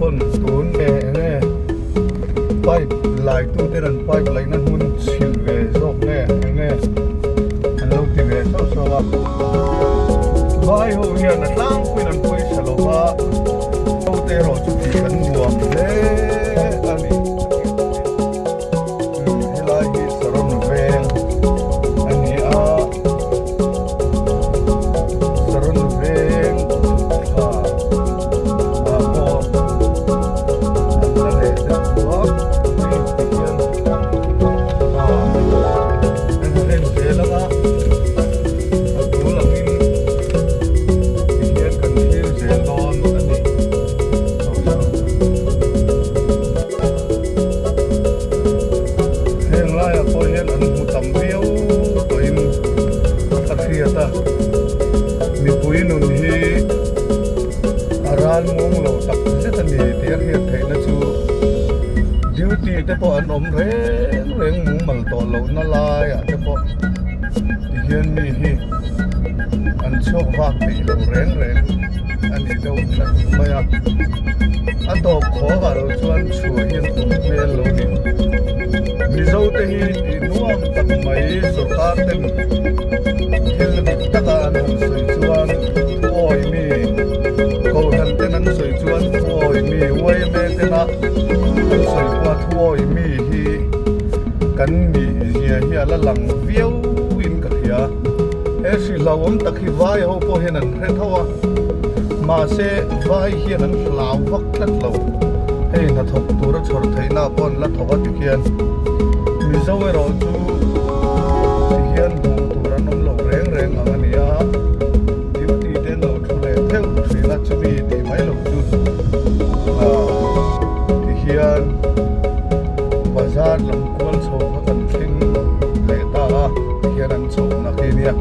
pawn tun nge enge pipe lai tu ten an pipe laihna hmun chhilh ve zawk nge enge an lo ti ve sauh sauh a vai ho hian a tlangpuiin an pawisa lo va ho te erawh chu tih kan nuam hle a ni. Helai hi Saron veng a ni a. Saron veng chhukthla ah pawh an la leh deuh duak mai ti hian ah an han en zel ang a a bul angin ti hian kan thlir zel dawn a ni. Heng laiah pawh hian an hmu tam viau tawhin a hriat a, mipui nun hi a ral muang lo tak zet a ni tih a hriat theihna chu duty te pawh an awm reng reng mumal tawh lohna laiah te pawh tihian mi hi an chhuak vak peih lo reng reng a ni deuh tlat mai a. A tawp khawk ah lo chuan chhuah hi an tum hmel lo ni. Mizo te hi tih nuam tak mai sorkar ten thil dik tak a an han sawi chuan thuawi mi, kohhran ten an sawi chuan thuawi mi, yma ten a an sawi pawh a thuawi mi hi kan nih zia hi a la lang viau in ka hria. He hri hlauhawm tak hi vai ho pawh hian an hre tho a. Mahse, vai hian an hlau vak tlat lo. Hei hnathawk tura chhawr theihna pawh an la thawk a ti khian Mizo erawh chu ti hian hmuh tur an awm lo reng reng ang a ni a, duty te an lo thu leh theuh thin a, chumi tih mai loh chu ti hian bazar lam kual chho kha kan thleng leh ta a, ti hian an chhohna khi a nia.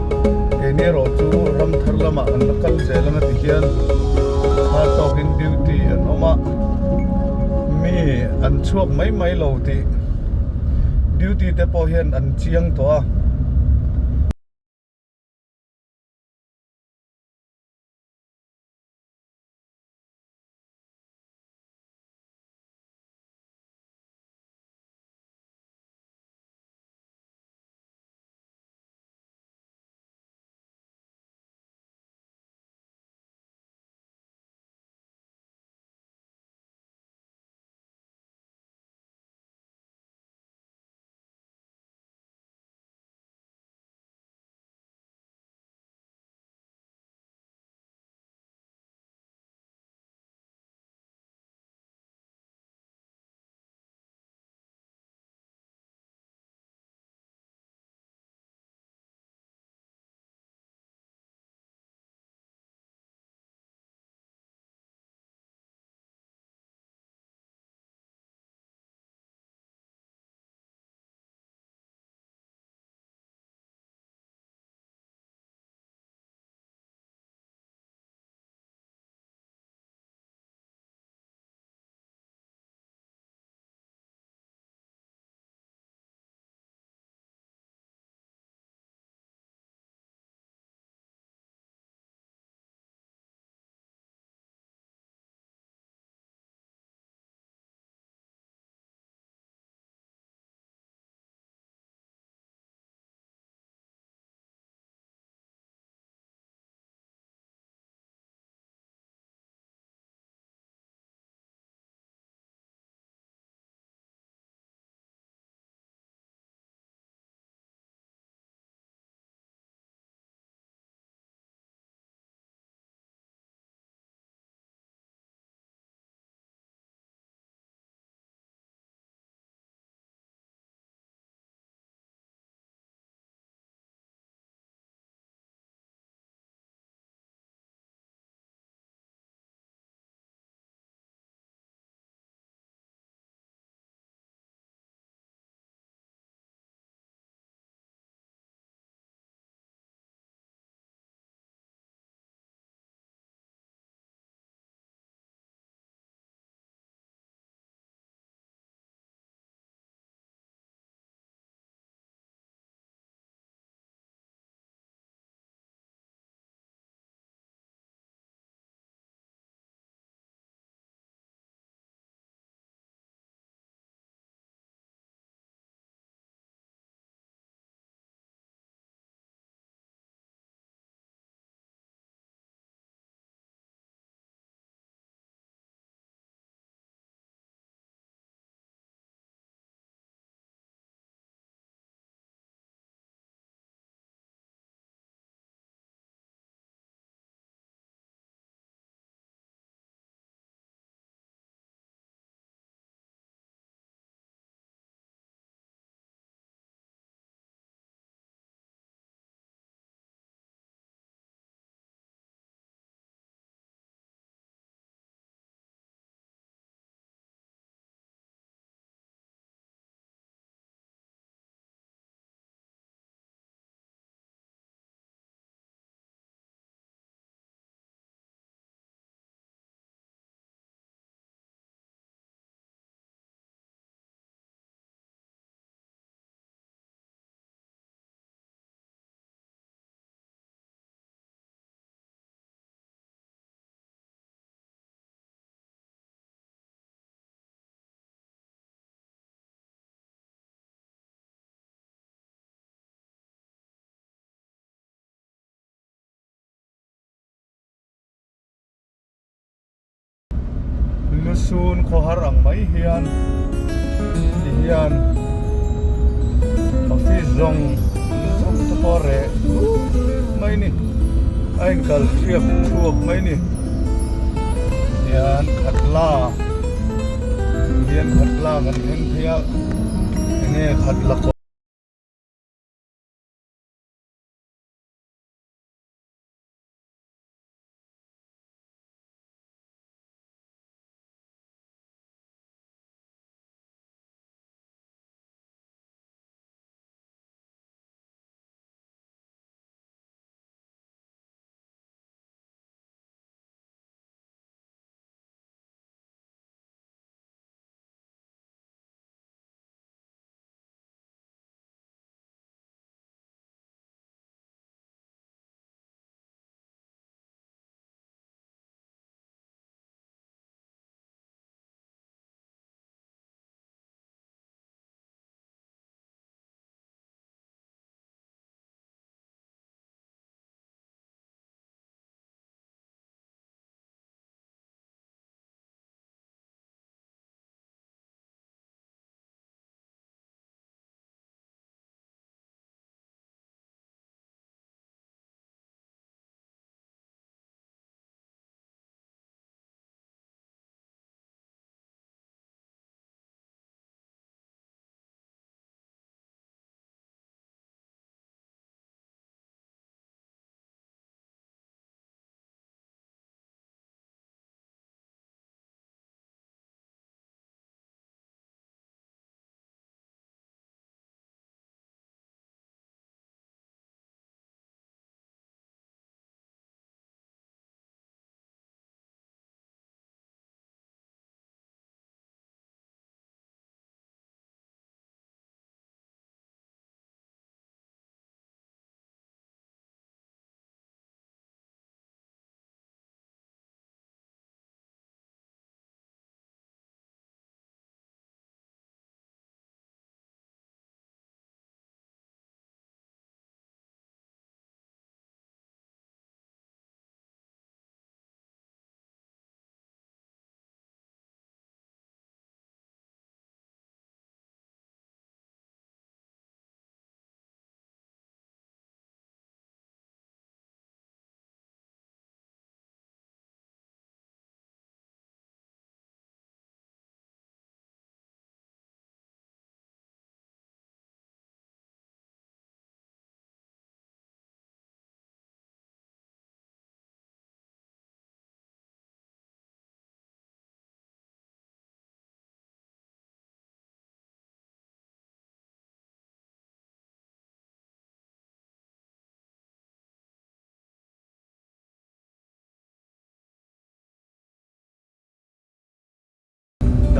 Keini erawh chu ram thar lamah kan la kal zel ang a ti hian kha tawkin duty an awm a, mi an chhuak mai mai lo tih duty te pawh hian an chiang tawh a. Sun khawhar ang mai hian ti hian office zawng zawng te pawh a reh dup mai ni a inkal thiap thuap mai ni tihian khatla tihian khatla kan thleng phei a enge khatla kawng.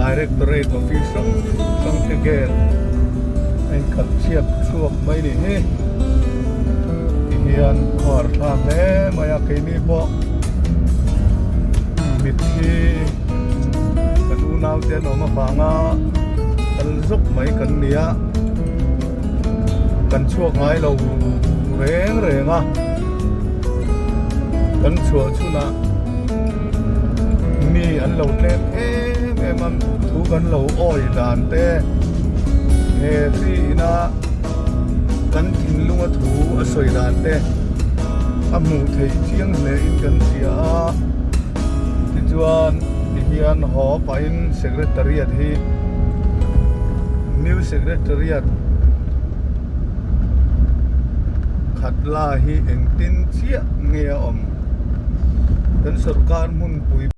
Directorate Office hrang hrang te gate a inkhalh chhiat chhuak mai ni hi tihian khuar thlak hle mai a keini pawh mitthi kan unau te an awm avanga kal zawk mai kan ni a kan chhuak ngai lo reng reng a kan chhuah chhunah mi an lo tlem em em a thu kan lo awi dan te he hri ina kan thinlunga thu a sawi dan te a hmuh theih chiang hle in kan hria a tichuan tihian haw pahin secretariat hi new secretariat Khatla hi engtin chiah nge a awm? Kan sorkar hmunpui.